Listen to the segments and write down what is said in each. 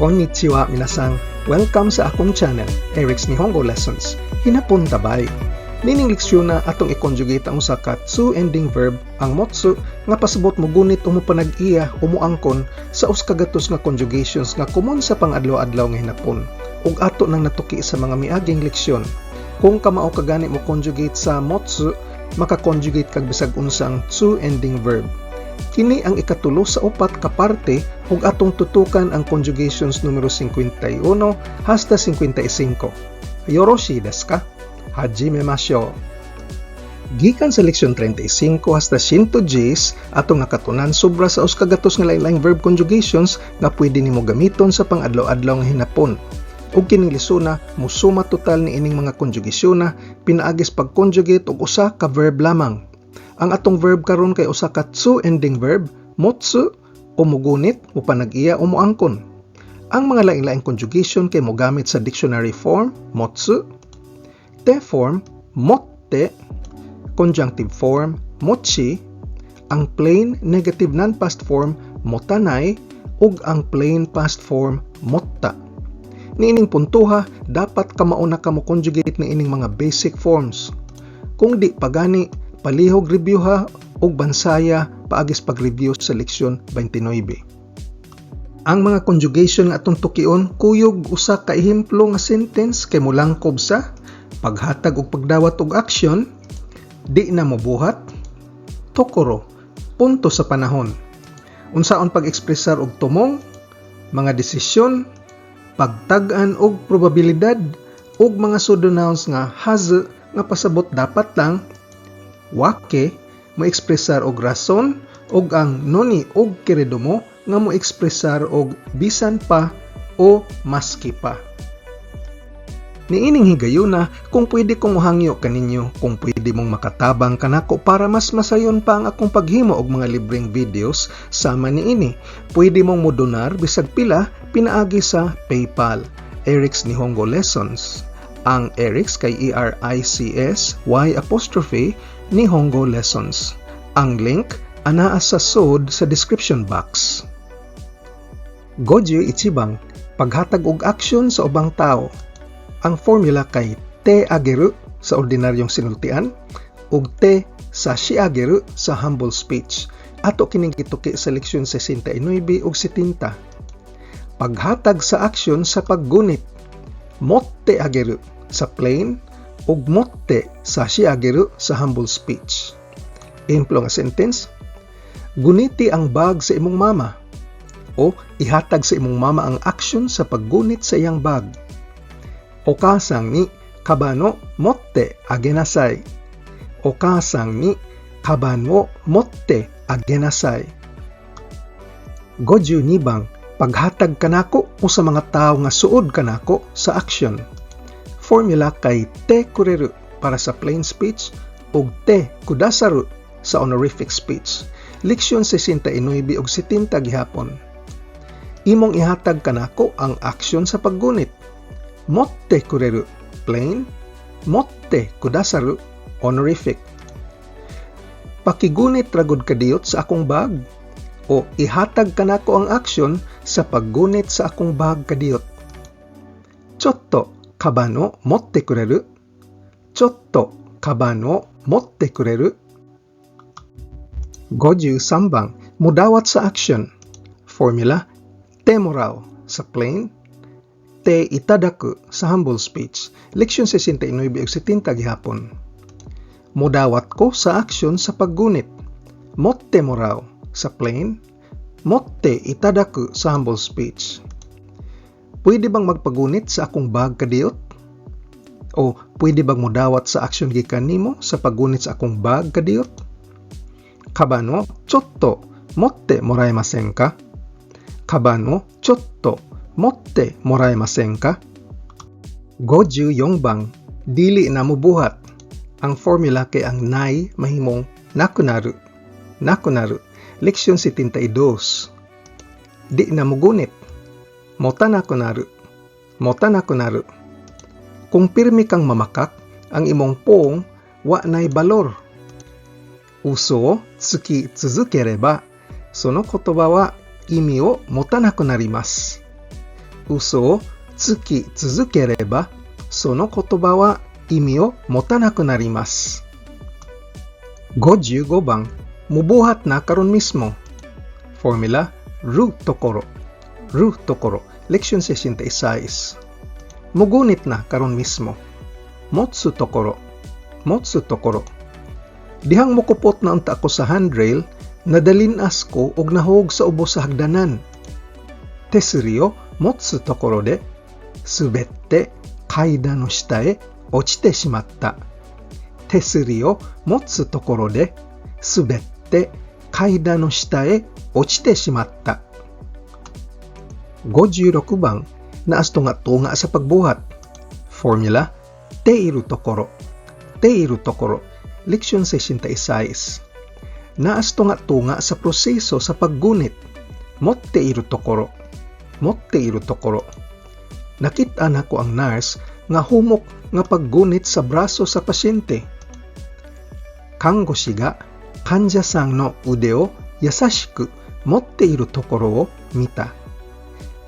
Konnichiwa, minasan. Welcome sa akong channel, Eric's Nihongo Lessons. Hinapon tabay. Nining leksyon na atong i-conjugate ang usa ka tsu ending verb, ang motsu, nga pasabot mo gunit o mo panag-iya o moangkon sa 100 nga conjugations nga komon sa pang-adlaw-adlaw nga hinapon ug ato nang natuki sa mga miaging leksyon. Kung kamao ka gani mo conjugate sa motsu, maka-conjugate kag bisag unsang tsu ending verb. Kini ang ikatulo sa upat ka parte ug atong tutukan ang conjugations numero 51 hasta 55. Yoroshi desu ka? Hajimemashou. Gikan sa leksyon 35 hasta 110, atong nakatunan sobra sa 100 nga lain-laing verb conjugations nga pwede nimo gamiton sa pang-adlaw-adlaw nga hinapon. Ug kining lesona musuma total ni ining mga conjugasyon na pinaagis pag-conjugate og usa ka verb lamang. Ang atong verb karon kay usa ka tsu ending verb, motsu, o mugunit, mopanag-iya o moangkon. Ang mga lain-laing conjugation kay mogamit sa dictionary form, motsu, te form, motte, conjunctive form, mochi, ang plain negative non-past form, motanai, ug ang plain past form, motta. Niining puntuha, dapat kamao na ka mo conjugate ni ining mga basic forms. Kung di pa gani, palihog review ha ug bansaya paagis pag-review sa leksyon 29. Ang mga conjugation nga atong tukion kuyog usa ka ehemplo nga sentence kay molangkob sa paghatag og pagdawat og aksyon, di na mobuhat, tokoro, punto sa panahon. Unsaon pag-ekspresar og tumong, mga desisyon, pagtag-an og probabilidad ug mga pseudonouns nga hazu nga pasabot dapat lang, wake mo ekspresar og rason ug ang noni ug keredomo nga mo ekspresar og bisan pa o maski pa. Niining higayuna, kung pwede kong mohangyo kaninyo, kung pwede mong makatabang kanako para mas masayon pa ang akong paghimo og mga libreng videos sama niini. Pwede mong modonar bisag pila pinaagi sa PayPal. Eric's Nihongo Lessons. Ang Eric's kay Erics Y apostrophe Nihongo Lessons. Ang link anaa sa sod sa description box. 51番, paghatag og aksyon sa ubang tao. Ang formula kay te ageru sa ordinaryong sinultian ug te sashiageru sa humble speech. Ato kining gituki sa leksyon 69 ug 70. Paghatag sa aksyon sa paggunit. Motte ageru sa plain ug motte sashiageru sa humble speech. Ehemplo nga sentence: Guniti ang bag sa imong mama o ihatag sa imong mama ang aksyon sa paggunit sa iyang bag. お母さんにカバンを持ってあげなさい。お母さんにカバンを持ってあげなさい。52番, paghatag kanako o sa mga tao nga suod kanako sa aksyon. Formula kay te kureru para sa plain speech ug te kudasaru sa honorific speech. Leksyon 69 ug 70 gihapon. Imong ihatag kanako ang aksyon sa paggunit. Motte kureru, plain, motte kudasaru, honorific. Pakigunit ragod kadiyot sa akong bag o ihatag kanako ang aksyon sa paggunit sa akong bag kadiyot. ちょっとカバンを持ってくれるちょっとカバンを持ってくれる 53番, mudawat sa action. Formula, te morao sa plain, te itadaku sa humble speech. Leksyon 69 ug 70 gihapon. Mudawat ko sa aksyon sa paggunit. Motte morao sa plain, motte itadaku sa humble speech. Pwede bang magpagunit sa akong bag kadiyot? O pwede bang mudawat sa aksyon gikan nimo sa paggunit sa akong bag kadiyot? カバンをちょっと持ってもらえませんかカバンをちょっと持ってもらえませんか 54番, dili na mobuhat. Ang formula kay ang nay mahimong nakunaru. Nakunaru. Leksyon 72. Di na mogunit. Motanakunaru. Motanakunaru. Kung pirmi kang mamakak, ang imong pong wa nay balor. 嘘をつき続ければ、その言葉は意味を持たなくなります。嘘をつき続ければ、その言葉は意味を持たなくなります。55番, mubuhat na karon mismo. Formula, るところ. るところ. Leksyon 66. Mugunit na karon mismo. 持つところ. 持つところ. Dihang mukupot na unta ako sa handrail, nadalin-as ko og nahog sa ubos sa hagdanan. 手すりを持つところで滑って階段の下へ落ちてしまった。手すりを持つところで滑って階段の下へ落ちてしまった。56番, naa sa tunga-tunga sa pagbuhat. Formula, ているところ. ているところ. Leksyon 66. Naa sa tunga-tunga sa proseso sa paggunit. 持っているところ. 持っているところ. Nakita nako ang nurse nga humok nga paggunit sa braso sa pasyente. 看護師が患者さんの腕を優しく持っているところを見た。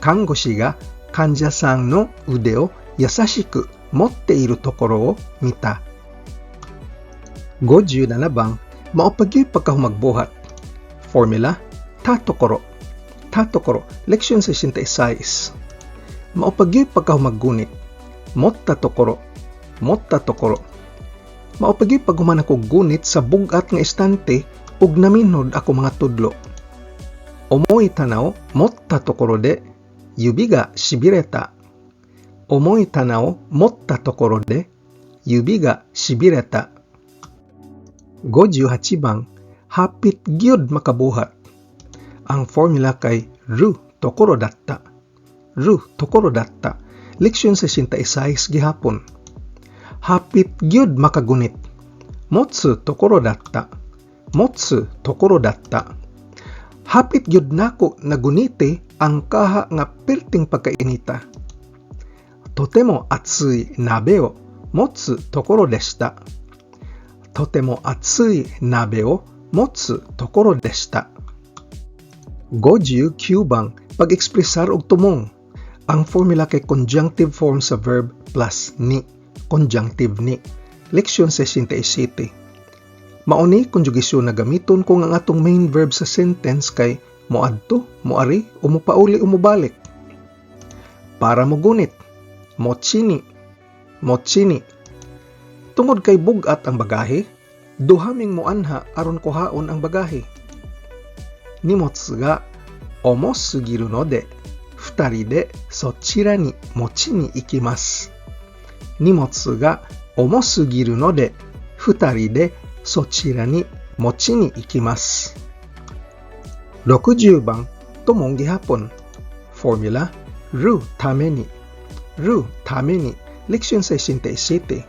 看護師が患者さんの腕を優しく持っているところを見た。57番, mao pa gyud pagkahumagbuhat. Formula, たところ. たところ, leksyon 66. Mao pa gyud pagkahumaggunit. 持ったところ. 持ったところ. Mao pa gyud paghuman ako gunit sa bug-at nga estante ug naminhod ako mga tudlo. 重い棚を持ったところで指がしびれた。重い棚を持ったところで指がしびれた。58番, hapit gyud makabuhat. Ang formula kay るところだった. るところだった. Leksyon 66 gihapon. Hapit gyud makagunit. 持つところだった。持つところだった。Hapit gyud nako naguniti ang kaha nga perting pagkainita. とても熱い鍋を持つところでした。とても熱い鍋を持つところでした。59番, pag-ekspresar og tumong. Ang formula kay conjunctive form sa verb plus に. Conjunctive に. Leksyon 67. Mao ni konjugasyon na gamiton kung ang atong main verb sa sentence kay moadto, moari, o mopauli o mobalik. Para mogunit, 持ちに, 持ちに. Tungod kay bug-at ang bagahe, duha ming moanha aron kuhaon ang bagahe. 荷物が重すぎるので、二人でそちらに持ちに行きます。荷物が重すぎるので、二人でそちらに持ちに行きます。60番, tumong gihapon. Formula, るために. るために. Leksyon 67.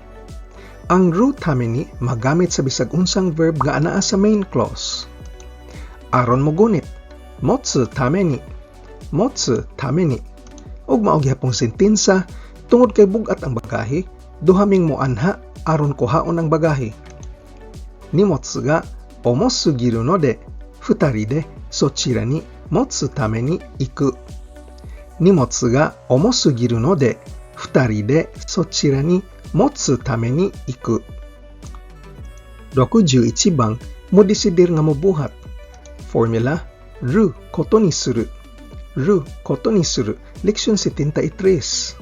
Ang るために magamit sa bisag unsang verb nga anaa sa main clause. Aron mogunit, 持つために. 持つために. Ug mao gihapong sentensa, tungod kay bug-at ang bagahe, duha ming moanha aron kuhaon ang bagahe. 荷物が重すぎるので、二人でそちらに持つために行く。荷物が重すぎるので、二人でそちらに持つために行く。61番, modesidir nga mobuhat. Formula, ることにする. ることにする. Leksyon 73.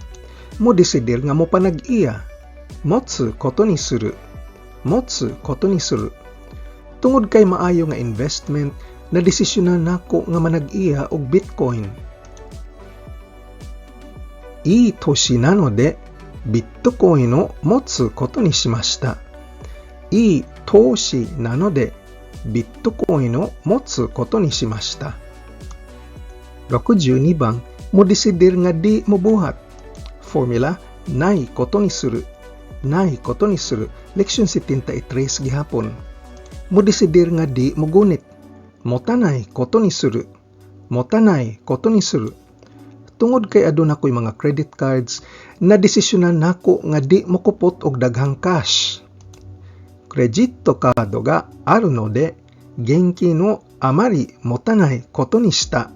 Modesidir nga mopanag-iya. 持つことにする. 持つことにする. Tungod kay maayo nga investment, nadesisyonan nako nga manag-iya og Bitcoin. いい投資なので、ビットコインを持つことにしました。いい投資なので、ビットコインを持つことにしました。62番, modesidir nga di mobuhat. Formula, ないことにする. ないことにする. Leksyon 73 gihapon. Modesidir nga di mogunit. 持たないことにする. 持たないことにする. Tungod kay aduna ko'y mga credit cards, nadesisyonan nako nga di mokupot og daghang cash. クレジットカードがあるので、現金をあまり持たないことにした。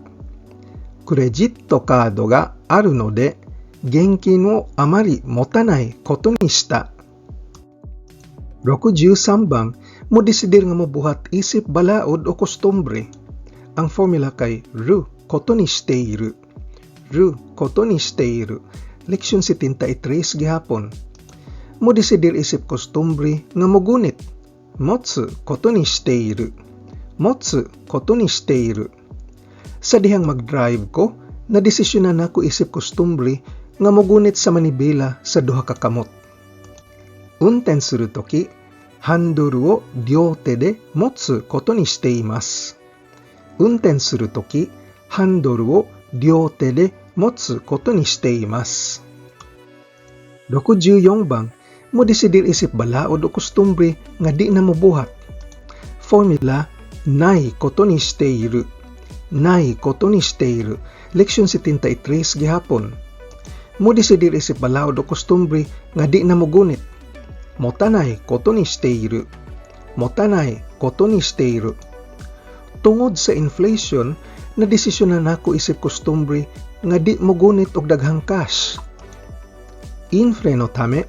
クレジットカードがあるので、現金をあまり持たないことにした。63 番, mo desidir nga mobuhat isip balaod o kostumbre. Ang formula kay ることにしている。ることにしている。 Leksyon 73 gihapon. Mo desidir isip kostumbre nga mogunit. 持つことにしている。持つことにしている。 Sa dihang mag-drive ko, nadesisyonan nako isip kostumbre nga mogunit sa manibela sa duha ka kamot. 運転するとき、ハンドルを両手で持つことにしています。運転するとき、ハンドルを両手で持つことにしています。64 番, mo desidir isip balaod o kostumbre nga di na mobuhat. Formula, ないことにしている。ないことにしている。 Leksyon 73 gihapon. Mo desidir isip balaod o kostumbre nga di na mogunit. 持たないことにしている。持たないことにしている。 Tungod sa inflation, nadesisyonan nako isip kostumbre nga di mogunit og daghang cash. インフレのため、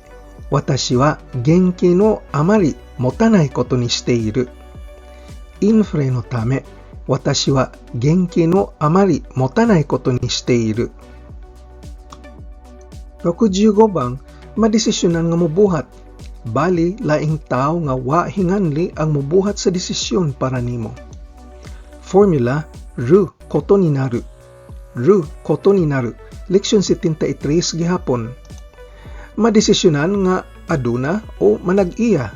私は現金をあまり持たないことにしている。インフレのため、私は現金をあまり持たないことにしている。65 番, madesisyonan nga mobuhat. Bali, laing tao nga wa hinganli ang mobuhat sa desisyon para nimo. Formula, ることになる。ることになる。 Leksyon 73 gihapon. Madesisyonan nga aduna o manag-iya.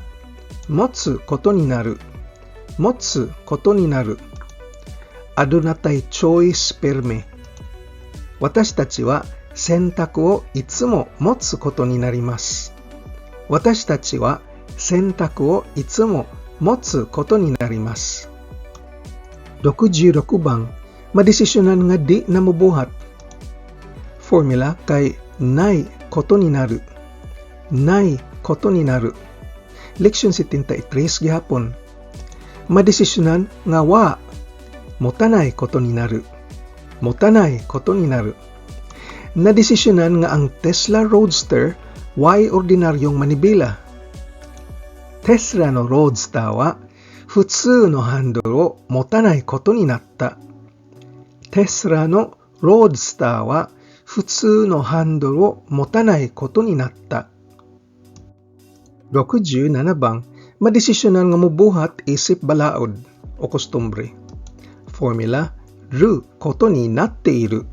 持つことになる。持つことになる。 Aduna tay choice perme. 私たちは選択をいつも持つことになります。私たちは選択をいつも持つことになります。66 番, madesisyonan nga di na mobuhat. Formula kay ないことになる。ないことになる。 Leksyon 73 gihapon. Madesisyonan nga wa. 持たないことになる。持たないことになる。 Nadesisyonan nga ang Tesla Roadster way ordinaryong manibela. テスラのロードスターは、普通のハンドルを持たないことになった。テスラのロードスターは、普通のハンドルを持たないことになった。67 番, madesisyonan nga mobuhat isip balaod o kostumbre. Formula, ることになっている。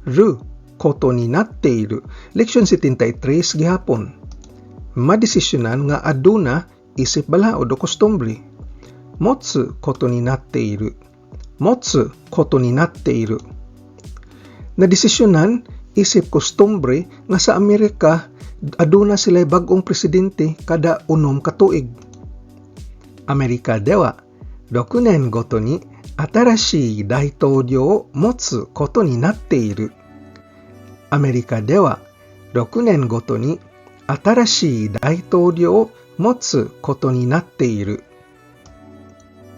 ることになっている。 Leksyon 73 gihapon. Madesisyonan nga aduna isip balaod o kostumbre. 持つことになっている。持つことになっている。 Nadesisyonan isip kostumbre nga sa Amerika aduna sila bag-ong presidente kada 6 ka tuig. アメリカでは、6年ごとに新しい大統領を持つことになっている。アメリカでは、6年ごとに新しい大統領を持つことになっている。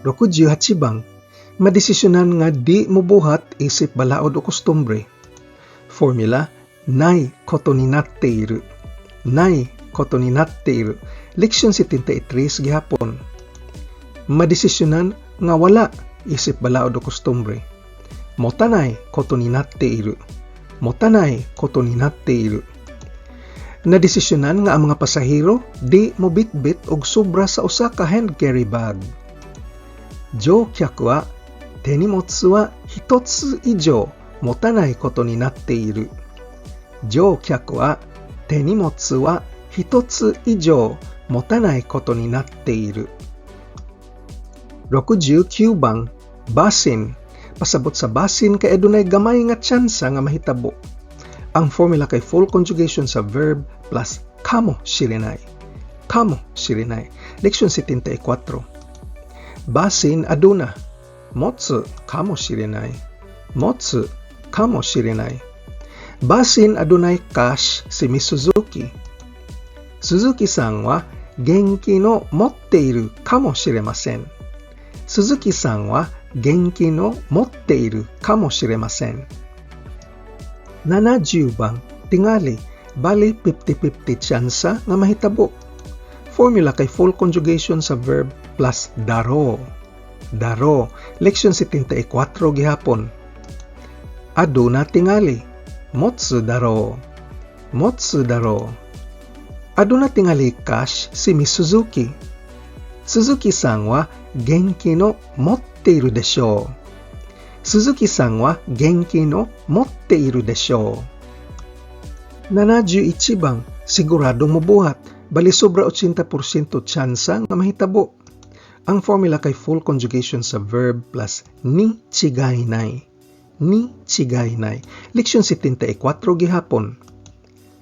68 番, madesisyonan nga di mobuhat isip balaod o kostumbre. Formula, ないことになっている。ないことになっている。 Leksyon 73 gihapon. Madesisyonan nga wala isip balaod o kostumbre. 持たないことになっている。持たないことになっている。 Nadesisyonan nga ang mga pasahero di mobitbit og sobra sa usa ka hand carry bag. 乗客は、手荷物は一つ以上持たないことになっている。乗客は、手荷物は一つ以上持たないことになっている。69 番, basin. Pasabot sa basin kay adunay gamay nga tsansa nga mahitabo. Ang formula kay full conjugation sa verb plus かもしれない。かもしれない。 Leksyon 74. Basin aduna. 持つかもしれない。持つかもしれない。 Basin adunay cash si Miss Suzuki. 鈴木さんは現金を持っているかもしれません。鈴木さんは現金を持っているかもしれません。70番, tingali, bali 50-50 tsansa nga mahitabo. Formula kay full conjugation sa verb plus だろう. だろう, leksyon 74 gihapon. Aduna tingali, 持つだろう. 持つだろう. Aduna tingali cash si Miss Suzuki. 鈴木さんは現金を持っているでしょう。鈴木さんは現金を持っているでしょう。71 番, siguradong mobuhat, bali sobra 80% tsansa nga mahitabo. Ang formula kay full conjugation sa verb plus に違いない. に違いない. Leksyon 74 gihapon.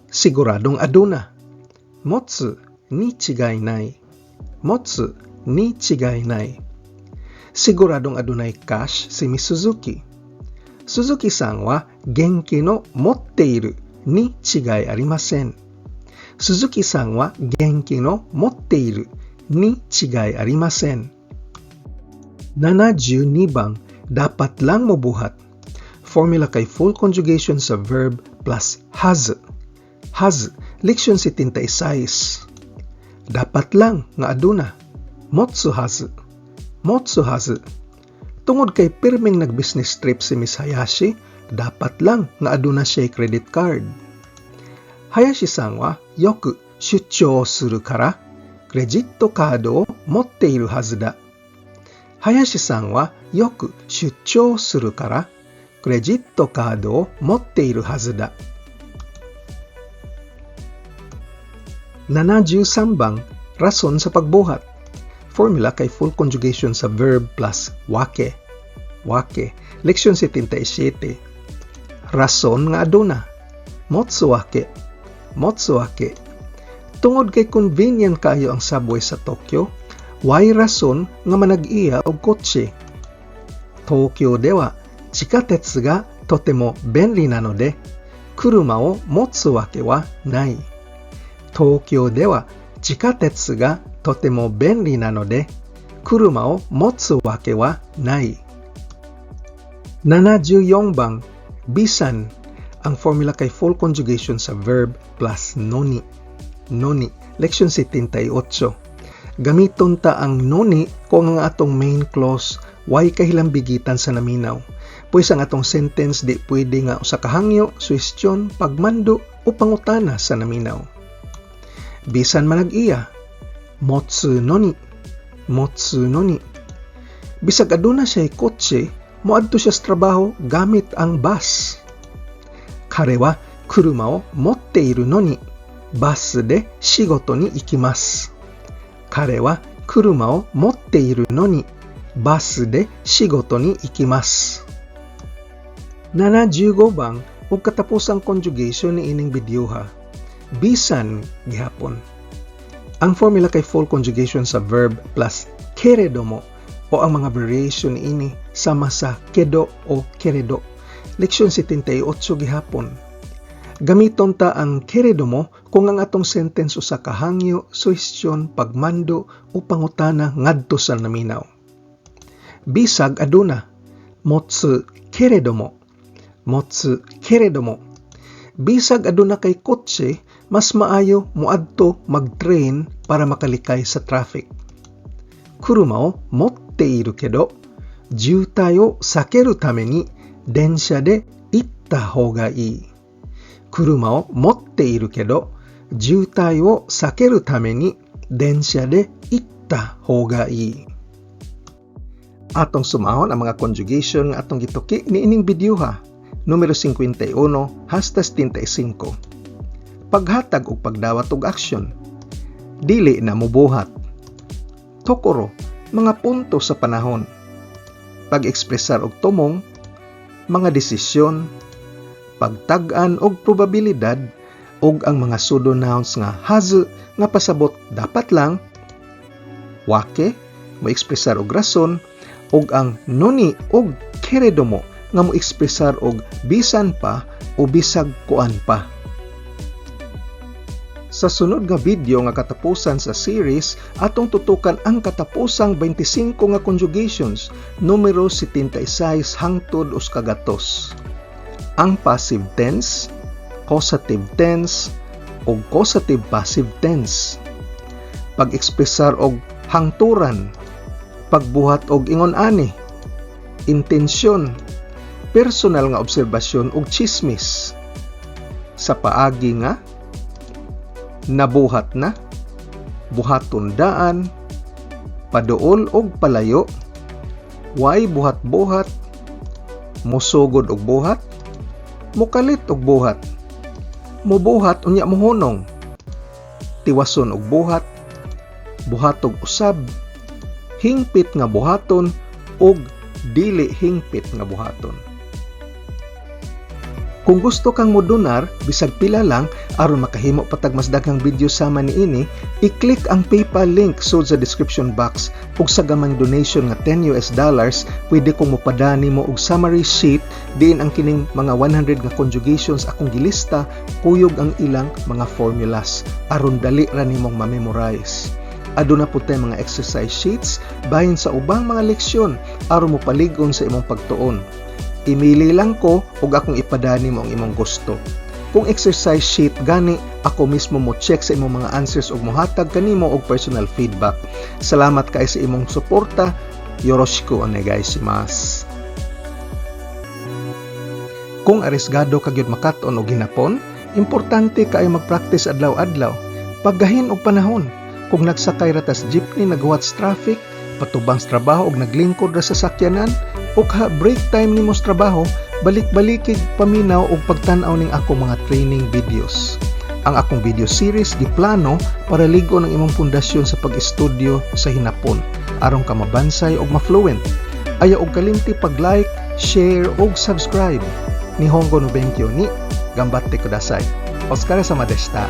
Siguradong aduna. 持つに違いない. 持つに違いない. Siguradong adunay cash si Miss Suzuki. 鈴木さんは現金を持っているに違いありません。鈴木さんは現金を持っているに違いありません。72番, dapat lang mobuhat. Formula kay full conjugation sa verb plus はず. はず, leksyon 76. Dapat lang nga aduna. 持つはず. 持つはず. Tungod kay pirming nag-business trip si Miss Hayashi, dapat lang nga aduna siya credit card. 林さんはよく出張するからクレジットカードを持っているはずだ。林さんはよく出張するからクレジットカードを持っているはずだ。73番, rason sa pagbuhat. Formula kay full conjugation sa verb plus わけ. わけ. Leksyon 77. Rason nga aduna. 持つわけ. 持つわけ. Tungod kay convenient kaayo ang subway sa Tokyo, way rason nga manag-iya og kotse. 東京では地下鉄がとても便利なので、車を持つわけはない。東京では地下鉄がとても便利なので、車を持つわけはない。74番, bisan. Ang formula kay full conjugation sa verb plus のに. のに. Leksyon 78. Gamiton ta ang のに kung ang atong main clause way kahilambigitan sa naminaw. Pues ang atong sentence di pwede nga usa ka hangyo, suhestyon, pagmando o pangutana sa naminaw. Bisan manag-iya, 持つのに, 持つのに. Bisag aduna siya kotse, moadto siya sa trabaho gamit ang bus. 彼は車を持っているのにバスで仕事に行きます。彼は車を持っているのにバスで仕事に行きます。75番 ug katapusang conjugation ni ining video ha. Bisan gihapon. Ang formula kay full conjugation sa verb plus けれども o ang mga variation ini sama sa けど o けれど. Leksyon 78 gihapon. Gamiton ta ang けれども kung ang atong sentence usa ka hangyo, suhestyon, pagmando o pangutana ngadto sa naminaw. Bisag aduna, 持つけれども. 持つけれども. Bisag aduna kay kotse, mas maayo moadto mag-train para makalikay sa traffic. 車を持っているけど、渋滞を避けるために電車で行った方がいい。車を持っているけど、渋滞を避けるために電車で行った方がいい。Atong sumahon ang mga conjugation nga atong gituki niining video ha. Numero 51 hasta 75. Paghatag og pagdawat og aksyon. Dili na mobuhat. ところ, mga punto sa panahon. Pag-ekspresar og tumong, mga desisyon, pagtag-an og probabilidad ug ang mga pseudo nouns nga はず nga pasabot dapat lang, わけ mo ekspresar og rason ug ang のに ug けれども nga mo ekspresar og bisan pa o bisag kuan pa. Sa sunod nga video nga katapusan sa series, atong tutukan ang katapusang 25 nga conjugations, numero 76 hangtod 100. Ang passive tense, causative tense, ug causative passive tense. Pag-ekspresar og hangturan, pagbuhat og ingon ani, intensyon, personal nga obserbasyon ug chismis. Sa paagi nga nabuhat na, buhaton daan, paduol og palayo, way buhat-buhat, musugod og buhat, mukalit og buhat, mubuhat unya muhunong, tiwason og buhat, buhatog usab, hingpit nga buhaton ug dili hingpit nga buhaton. Kung gusto kang modonar, bisag pila lang, aron makahimo pa tag mas daghang video sama niini, i-click ang PayPal link sud sa description box ug sa gamayng donation nga US$10, pwede kong mopadani mo og summary sheet diin ang kining mga 100 nga conjugations akong gilista kuyog ang ilang mga formulas aron dali ra nimong ma-memorize. Aduna pud tay mga exercise sheets bahin sa ubang mga leksyon aron mopalig-on sa imong pagtuon. Imili lang ko ug akong ipadani mo ang imong gusto. Kung exercise sheet gani, ako mismo mo check sa imong mga answers ug mohatag kanimo og personal feedback. Salamat kay sa imong suporta. Yoroshiku onegaishimasu. Kung arisgado ka gyud makat-on og hinapon, importante kaayo mag-practice adlaw-adlaw. Paggahin og panahon. Kung nagsakay ra tas jeepney naghuwat sa traffic, patubang sa trabaho og naglingkod ra sa sakyanan, o ka break time nimo sa trabaho, balik-balikig paminaw og pagtan-aw ning akong mga training videos. Ang akong video series giplano para lig-on ang imong pundasyon sa pag-estudyo sa hinapon aron ka mabansay og ma-fluent. Ayaw og kalimti pag-like, share ug subscribe. Nihongo no benkyo ni ganbatte kudasai. Otsukaresama deshita.